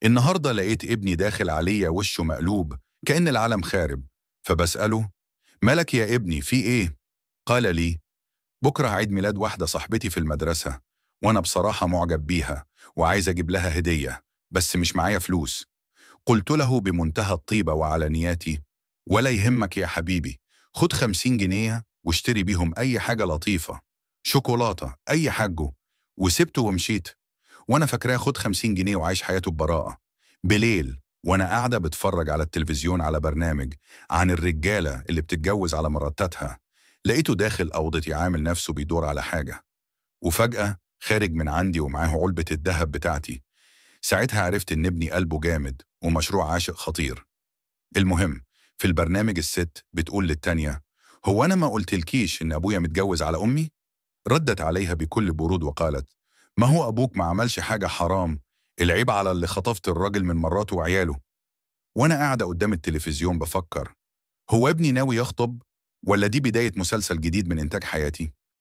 النهاردة لقيت ابني داخل عليا وشه مقلوب كأن العالم خارب، فبسأله: مالك يا ابني، في ايه؟ قال لي: بكرة عيد ميلاد واحدة صاحبتي في المدرسة، وأنا بصراحة معجب بيها وعايز أجيب لها هدية، بس مش معايا فلوس. قلت له بمنتهى الطيبة وعلانياتي: ولا يهمك يا حبيبي، خد 50 جنيه واشتري بيهم أي حاجة لطيفة، شوكولاتة، أي حاجة. وسبته ومشيت، وأنا فاكراه خد 50 جنيه وعايش حياته ببراءة. بليل وأنا قاعدة بتفرج على التلفزيون على برنامج عن الرجالة اللي بتتجوز على مراتاتها، لقيته داخل أوضتي عامل نفسه بيدور على حاجة، وفجأة خارج من عندي ومعاه علبة الذهب بتاعتي. ساعتها عرفت إن ابني قلبه جامد ومشروع عاشق خطير. المهم، في البرنامج الست بتقول للتانية: هو أنا ما قلتلكيش إن أبويا متجوز على أمي؟ ردت عليها بكل برود وقالت: ما هو أبوك ما عملش حاجة حرام، العيب على اللي خطفت الراجل من مراته وعياله. وأنا قاعدة قدام التلفزيون بفكر: هو ابني ناوي يخطب ولا دي بداية مسلسل جديد من إنتاج حياتي؟